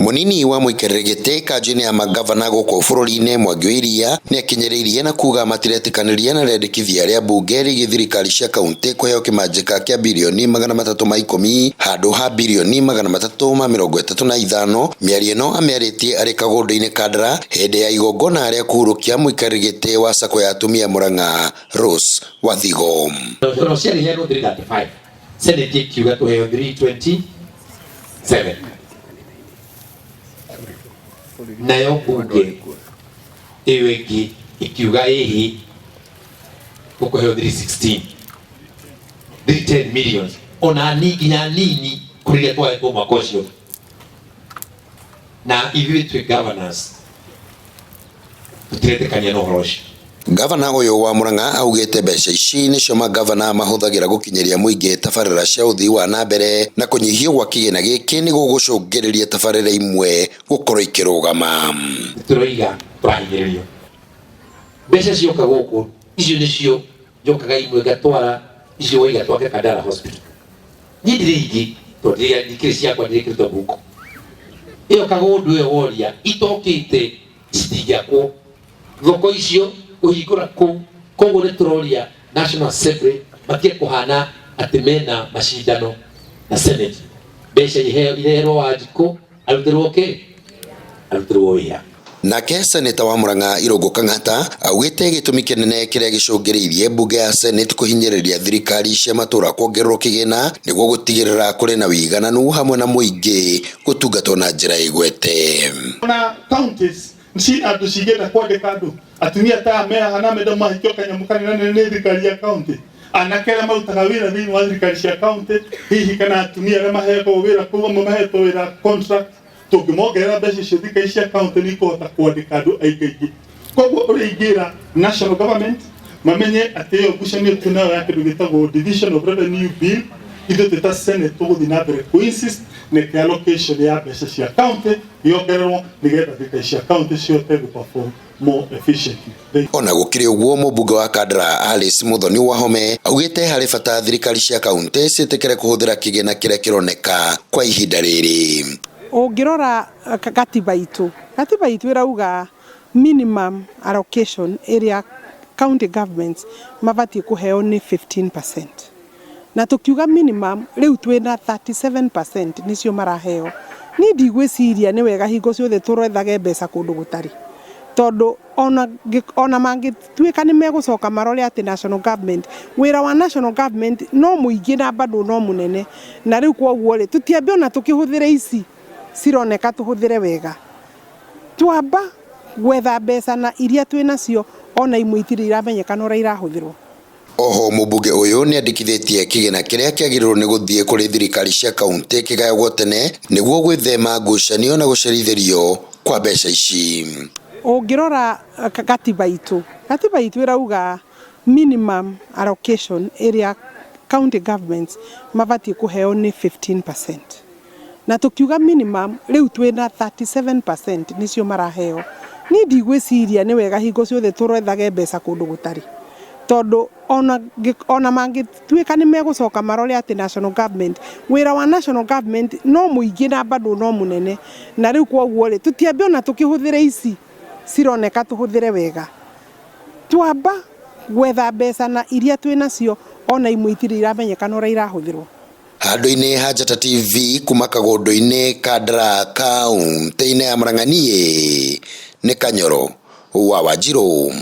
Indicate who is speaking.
Speaker 1: Mũnini wa mũikarĩri gĩtĩ kanjũ-inĩ ya mangavana gũkũ bũrũri-inĩ Mwangi wa Iria nĩakinyĩrĩirie na kuga matiretĩkanĩria na rĩendekithia rĩa mbunge rĩgiĩ thirikari cia kauntĩ kũheo kĩmanjĩka kĩa birioni 310 handũ ha birioni 335. Mĩario ĩno amĩarĩtie arĩ kagũndũ-inĩ Kandara hĩndĩ ya igongona rĩa kũhurũkia mũikarĩri gĩtĩ wa sacco ya atumia Murang'a Rose Wathigo.
Speaker 2: Ciarĩheanwo 335, Senate ĩkiuga tũheo 327, nayo mbunge ĩyo ĩngĩ ĩkiuga ĩhĩ tũkũheo 316, 310 millions, ona ni nginya nini kũrĩ iria twahetwo mwaka ũcio. Na ithuĩ twĩ governors tũtiretĩkania na ũhoro ũcio.
Speaker 1: Gavana ũyũ wa Murang'a augĩte mbeca ici nĩcio mangavana mahũthagĩra gũkinyĩria mũingĩ tabarĩra cia ũthii wa na mbere na kũnyihio gwa kĩgĩna gĩkĩ nĩ gũgũcũngĩrĩria tabarĩra imwe gũkorwo ikĩrũgama.
Speaker 2: Tũroiga tũrahinyĩrĩrio, mbeca cioka gũkũ, icio nĩcio njokaga imwe ngatwara icio waiga twake Kandara Hospital. Niĩ ndirĩ ingĩ tondũ ndikĩrĩ ciakwa, ndirĩkĩrĩtwo mbuku ĩyo kagũndũ ĩyo woria itokĩte citingĩakwo thoko icio kũhingũra kũu. Koguo nĩ tũroria National Assembly matige kũhana atĩ mena macindano na Senate, mbeca iheo ireherwo Wanjikũ arutĩrwo kĩ arutĩrwo wĩra.
Speaker 1: Nake seneta wa Murang'a Irũngũ Kang'ata augĩte gĩtũmi kĩnene kĩrĩa gĩcũngĩrĩirie mbunge ya Senate kũhinyĩrĩria thirikari cia matũra kuongererwo kĩgĩna nĩguo gũtigĩrĩra kũrĩ na ũigananu hamwe na mũingĩ gũtungatwo na njĩra ĩgwete.
Speaker 3: Ona counties ci andũ cingĩenda kwandĩka andũ atumia ta aya mehaha na menda mahikio kanyamũ kanene nĩ thirikari ya county, anake arĩa marutaga wĩra thĩinĩ wa thirikari cia county hihi, kana atumia arĩa maheagwo wĩra kũu, amwe mahetwo wĩra contract, tũngĩmongerera mbeca icio, thirikari cia county nĩ ikũhota kwandĩka andũ aingĩ aingĩ. Koguo ũrĩa ingĩra national government mamenye atĩ ĩyo ngucanio twĩnayo ya kĩndũ gĩtagwo division of revenue bill, ithuĩ twĩ ta Senate tũgũthiĩ na mbere kũ insist nĩkĩ allocation ya mbeca cia county yongererwo nĩgetha thirikari cia county cihote gũ perform more efficiently.
Speaker 1: Ona gũkĩrĩ ũguo, mũmbunge wa Kandara Alice Muthoni Wahome augĩte harĩ bata thirikari cia kaunti ciĩtĩkĩre kũhũthĩra kĩgĩna kĩrĩa kĩroneka kwa ihinda rĩrĩ.
Speaker 4: Ũngĩrora gatiba itũ ĩrauga minimum allocation ĩrĩa county governments mabatiĩ kũheo nĩ 15%, na tũkiuga minimum rĩu twĩna 37% nĩcio maraheo. Niĩ ndigwĩciria nĩ wega hingo ciothe tũrethage mbeca kũndũ gũtarĩ, tondũ ona mangĩtuĩka nĩ megũcoka marore atĩ national government, wĩra wa national government no mũingĩ na bado no mũnene. Na rĩu kwoguo rĩ, tũtiambe ona tũkĩhũthĩre ici cironeka tũhũthĩre wega, twamba gwetha mbeca na iria twĩ nacio, ona imwe itirĩ iramenyekana ũrĩa irahũthĩrwo.
Speaker 1: Oho mũmbunge ũyũ nĩandĩkithĩtie kĩgĩna kĩrĩa kĩagĩrĩirwo nĩ gũthiĩ kũrĩ thirikari cia kaunti kĩgayagwo tene nĩguo gwĩthema ngucanio na gũcerithĩrio kwa mbeca ici.
Speaker 4: Ũngĩrora gatiba itũ ĩrauga minimum allocation ĩrĩa county governments mabatiĩ kũheo nĩ 15%, na tũkiuga minimum rĩu twĩna 37% nĩcio maraheo. Niĩ ndigwĩciria nĩ wega hingo ciothe tũrethage mbeca kũndũ gũtarĩ, tondũ ona mangĩtuĩka nĩ megũcoka marore atĩ national government, wĩra wa national government no mũingĩ na bado no mũnene. Na rĩu kwoguo rĩ, tũtiambe ona tũkĩhũthĩre ici cironeka tũhũthĩre wega, twamba gwetha mbeca na iria twĩ nacio, ona imwe itirĩ iramenyekana ũrĩa irahũthĩrwo.
Speaker 1: Handũ-inĩ ha Njata TV kuma kagũndũ-inĩ Kandara kaunti-inĩ ya Murang'a, niĩ nĩ Kanyoro wa Wanjirũ.